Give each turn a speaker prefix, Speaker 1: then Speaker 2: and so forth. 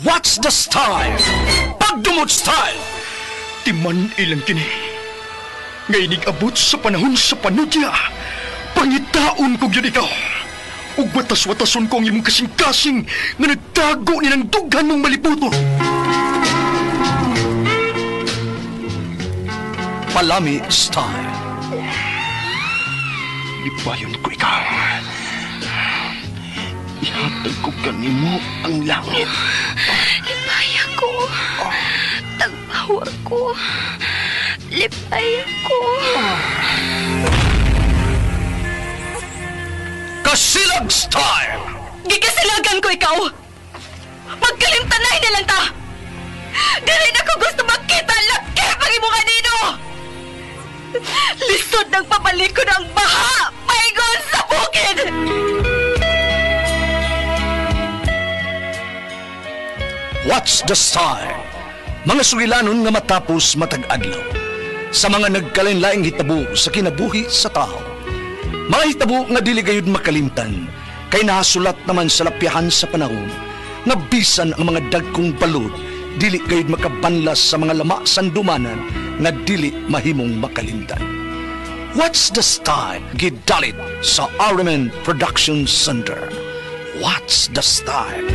Speaker 1: What's the style? Pagdumot style!
Speaker 2: Timan ilang kini. Nga inig-abot sa panahon sa panudya, pangitaon ko gyud ikaw. Ug watas-watason ko ang imong kasing-kasing nga nagtago ni ng dughan mong maliputon.
Speaker 1: Palami style.
Speaker 2: Lipayon ko ikaw. Ihatag ko kanimo ang langit.
Speaker 3: Lipaya ko. Tagpawar ko. Lipaya ko.
Speaker 1: Kasilag style!
Speaker 3: Gikasilagan ko ikaw! Magkalimtanay na lang ta! Dili na ko gusto makita ang laki pag imo kanino! Lisod ng pabalik ko ng baha! Paingon sa bukid!
Speaker 1: What's the style? Mga sugilanon nga matapos matag adlaw. Sa mga nagkalain-laing hitabo sa kinabuhi sa tao. Mga hitabo nga dili gayud makalimtan kay nahasulat naman sa lapyahan sa panahon nga bisan ang mga dagkong balod dili gayud makabanlas sa mga lama sandumanan nga dili mahimong makalimtan. What's the style? Gidalit sa Armen Production Center. What's the style?